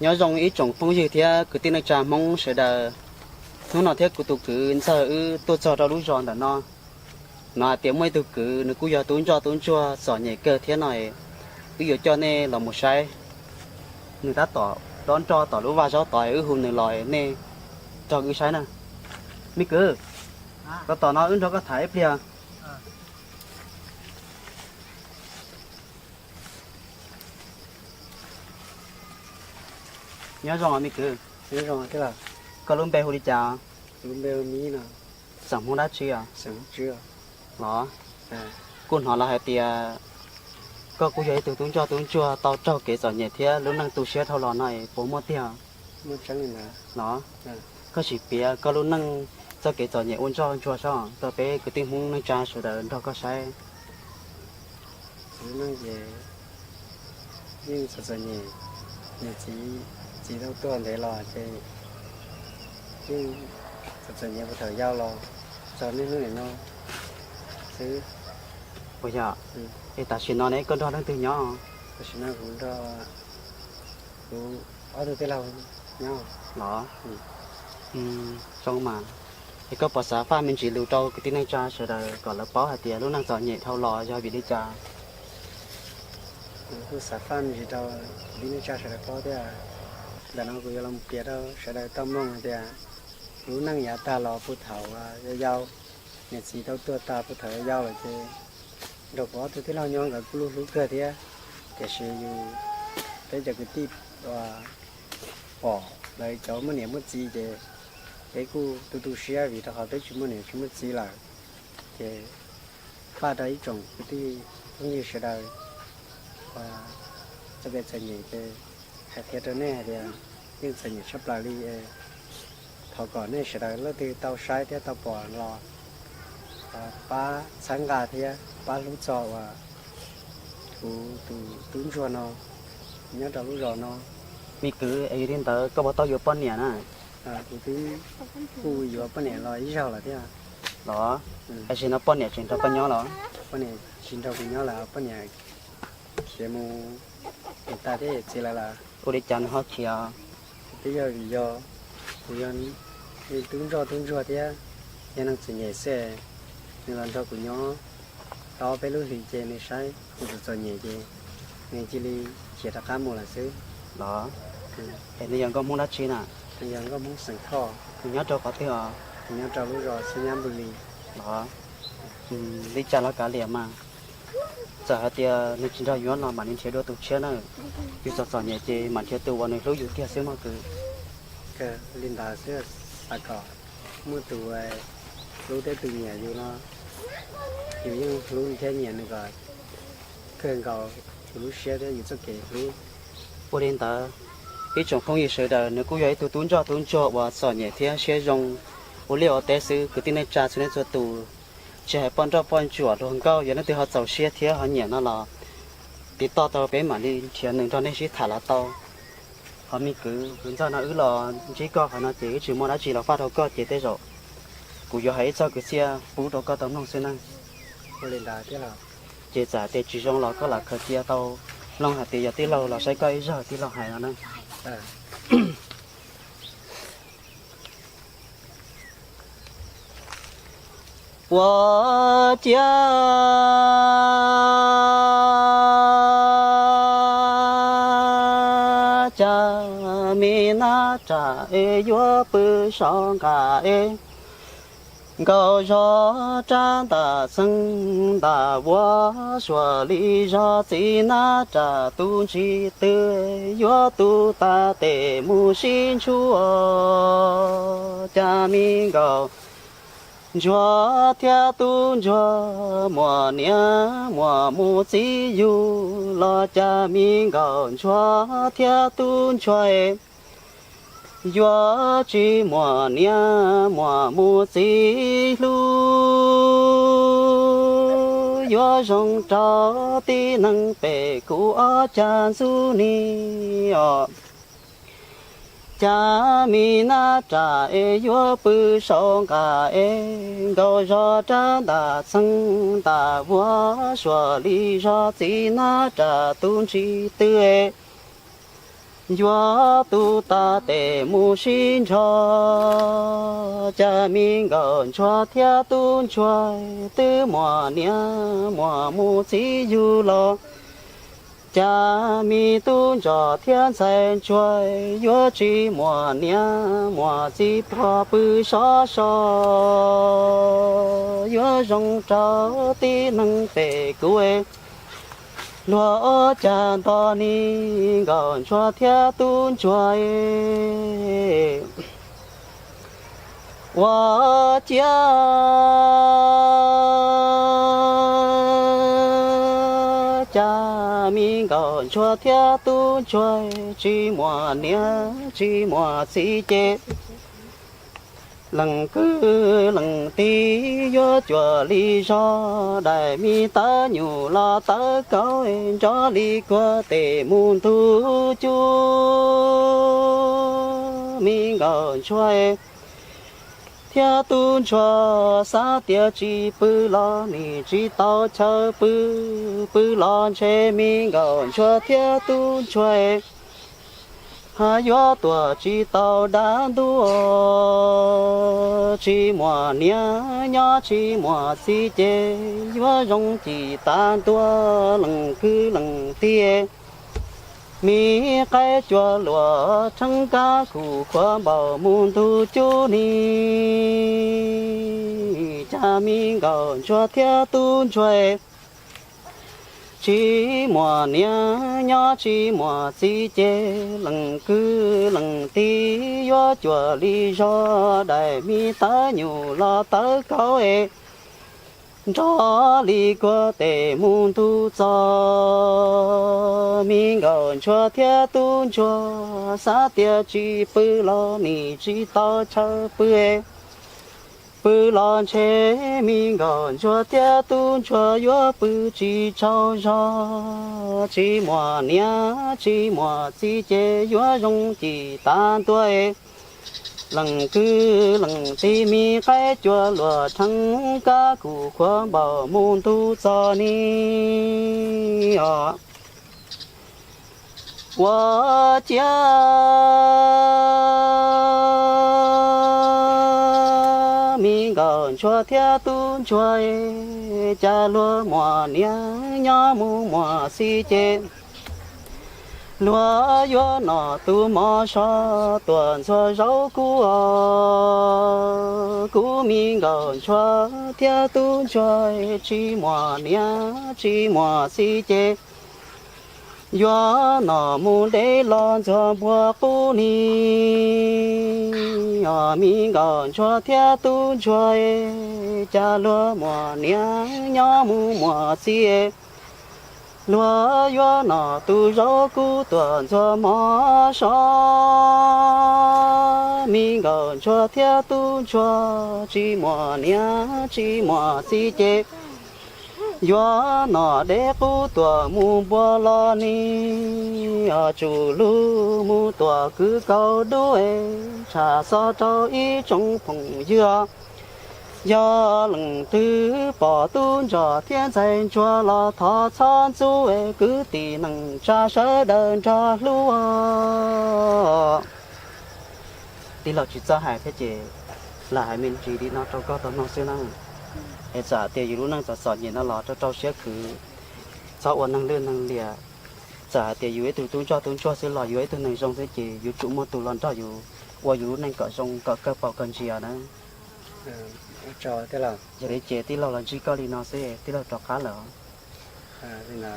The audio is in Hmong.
Nyob zoo ib tsoom phooj ywg thiab kwv tij neej tsa Hmoob sawv daws. Hnub no thiab kuv tus kwv Ntxawg wb tuaj txog rau lub zos ntawm no. Hnov hais tias muaj ib tug kwv, nws kuj yog tub ntsoj tub ntsuag txom nyem kawg thiab no, wb yuav coj nej los mus saib. Nws tab tom dob nroj tom lub vaj zaub tod, wb hu nws los nej nrog wb saib na. Me kwv, tos tos no wb nrog koj tham ib pliag. Nyob zoo me kwv. Koj lub npe hu li cas? Xeem Hmoob dab tsi os? Los, kuj hnov lawv hais tias koj kuj yog ib tug tub ntsoj tub ntsuag tau raug kev txom nyem thiab lub neej tu siab dhau los no, puas muaj tiag? Los, koj sim piav koj lub neej txoj kev txom nyem ua ntsoj ntsuag saib rau peb kwv tij Hmoob neej tsa sawv daws nrog koj saib. Kuv lub neej ces yeej txom txom nyem, niam txiv, txiv tau tuag ntev los ces yeej txom txom nyem puag thaum yau los txog niaj hnub nim no xwb. Puas yog? Es tam sim no ne koj nrog leej twg nyob? Tam sim no kuv nrog kuv ob tug tij laug nyob. Los, zoo mas. Es koj puas xav faj me ntsis lus rau kwv tij neej tsa sawv daws kom lawv paub hais tias lub neej txom nyem dhau los yog vim li cas? Kuv kuj xav faj me ntsis rau kwv tij neej tsa sawv daws paub thiab. Ntawm no kuv yuav los piav rau sawv daws tau mloog hais tias kuv lub neej yav tag los puag thaum yau yau, niam txiv tau tuag tag puag thaum yau yau lawm ces nrog kuv ob tug tij laug nyob nkawd kuj hlub hlub kawg thiab. Tiam sis yus, peb cov kwv tij uas pom lawv cov muaj niam muaj txiv ces peb kuj tu tu siab vim rau qhov peb tsis muaj niam tsis muaj txiv lawm. Ces faj rau ib tsoom kwv tij phooj ywg sawv daws uas txoj kev txom nyem ces hais qhia rau nej hais tias yeej txom nyem tshaj plaws li. Thov kom nej sawv daws leej twg tau saib thiab tau pom los pab txhawb nqa thiab pab hlub txog uas kuv tus tub ntsuag no nyob rau lub zos no. Me kwv, es yog li ntawd koj puas tau yuav poj niam na? Kuv twb kuj yuav poj niam los ib zaug lawm thiab. Los, tam sim no poj niam tseem nrog koj nyob los? Poj niam tsis nrog kuv nyob lawm, poj niam khiav mus nws tas thiab yawm txiv lawv lawm. Ua li cas nws ho khiav? Twb yog vim yog kuv yog tub ntsoj tub ntsuag thiab yog neeg txom nyem xwb, nws los nrog kuv nyob tau ob peb lub hlis ces nws saib kuv txom txom nyem ces nws cia li khiav rov qab mus lawm xwb. Los, es nws yog nkauj Hmoob dab tsi na? Nws yog nkauj Hmoob xeem Thoj. Nws nyob rau qhov twg os? Nws nyob rau lub zos Xib Nyab Npws Lis. Los, li cas los kav liam mas, txawm hais tias nws tsis nrog yus nyob no mam li nrhiav dua tus tshiab na. Yus txom txom nyem ces mam nrhiav tus uas nws hlub yus tiag xwb mog kwv. Li ntawd xwb, xav kom muaj tus hlub thiab tus nyiam yus no, yus yeej hlub thiab nyiam nws kom kawg nkaus yus lub siab thiab yus txoj kev hlub. Ua li ntawd, ib tsoom phooj ywg sawv daws, nws kuj yog ib tug tub ntsoj tub ntsuag uas txom nyem thiab siab zoo ua liaj ua teb xwb. Kwv tij neej tsa txhua leej txhua tus, tsis hais poj nrauj poj ntsuam hluas nkauj, yog leej twg ho txaus siab thiab ho nyiam no los tiv toj tau peb mam li nrhiav nws nrog nej sib tham los tau. Ho me kwv, kwv Ntxawg no wb los ntsib koj qhov no ces wb tsis muaj dab tsi los faj rau koj ces tej zaum kuv yuav hais ib txog kwv txhiaj pub rau koj tau mloog xwb na. Ua li ntawd thiab los? Ces txawm tias tsis zoo los koj lam khaws cia tau mloog hais tias yog tij laug los saib koj ib zaug tij laug hais no na. Ua ciav cas me nab ram es yuav pw saum nqas es, nkaus zog rab ntam txheej ntam vuas suam li zog txiv nab ram tus ntsis twg yuav tu tas tes mus sib ntshua. Cas me nkaus ntsuag thiab tub ntsuag muaj niam muaj mus txiv yug los cas me nkaus ntsuag thiab tub ntsuag yuav tsis muaj niam muaj mus txiv hlub, yuav zoo rau tib neeg pem kuv ob cag ntxub ni os. Cas me nab ram es yuav pw saum nqas es, nkaus zog rab ntam txheej ntam vuas suam li zog txiv nab ram tus ntsis twg es, yuav tu tas tes mus sib nrho. Cas me nkauj ntsuag thiab tub ntsuag twb muaj niam muaj mus txiv yug los, cas me tub ntsuag thiab ntxhais ntsuag yuav tsis muaj niam muaj txiv puag pw sov so, yuav zoo rau tib neeg pem kuv. Luag ua cas nto me nkauj ntsuag thiab tub ntsuag ua ciav. Cas me nkauj ntsuag thiab tub ntsuag tsis muaj niam tsis muaj txiv ces leej kwv leej tij yuav cuag li zog, daim me tawv nyuj los tawv kauv nrov li kuag tes mus ntug cub. Me nkauj ntsuag thiab tub ntsuag xav tias tsis pw los nim tsis tau chaw pw, pw los ntshe me nkauj ntsuag thiab tub ntsuag haj yuav tuag tsis tau dav ntuj. Tsis muaj niam nyob tsis muaj txiv ces yuav zoo cim tas ntua leej kwv leej tij. Me qaib cua luam rheeb kab kuj khuav npaum mus ntug cub ni. Cas me nkauj ntsuag thiab tub ntsuag tsis muaj niam nyob tsis muaj txiv ces leej kwv leej tij yuav cuag li zog, daim me tawv nyuj los tawv kauv nrov li kuag tes mus ntug txog. Me nkauj ntsuag thiab tub ntsuag xav tias tsis pw los nim tsis tau chaw pw, pw los ntshe me nkauj ntsuag thiab tub ntsuag yuav pw tsis tsaug zog. Tsis muaj niam tsis muaj txiv ces yuav zoo cim tas ntua. Leej kwv leej tij me qaib cua luam rheeb kab kuj khuav npaum mus ntug txog ni. Ua ciav me nkauj ntsuag thiab tub ntsuag, cas luag muaj niam nyob mus muaj txiv ces luag yuav nom tus mov so tuam ntxuag zaub kub os. Kuv me nkauj ntsuag thiab tub ntsuag tsis muaj niam tsis muaj txiv ces yuav nom mus deb los ntxuag npua qub ni. Os me nkauj ntsuag thiab tub ntsuag, cas luag muaj niam nyob mus muaj txiv, luag yuav nom tus zaub kub tuam ntxuag mov so. Me nkauj ntsuag thiab tub ntsuag tsis muaj niam tsis muaj txiv ces yuav nom deb qub tuam mus npua los ni. Os tsum lug mus tuam kwv kaus dub, tsham xov rau ib tsoom phooj ywg, yog leej twg pom tub ntsuag thiab ntxhais ntsuag los thov txhob ntxub, kwv tij neej tsa sawv daws nrog hlub. Tij laug tsis txawj hais thiab ces lam hais me ntsis li no rau koj tau mloog xwb na. Es txawm hais tias yus lub neej txom txom nyem no los rau rau siab khwv, txhob ua neeg lwj neeg liam. Txawm hais tias yus ib tug tub ntsoj tub ntsuag xwb los yus ib tug neeg zoo xwb ces yuav tsum muaj tus los nrog yus ua yus lub neej kom zoo kom kawg paus kawg ntsia na. Yog li ces tij laug los ntsib koj li no xwb tij laug rov qab lawm. Li no.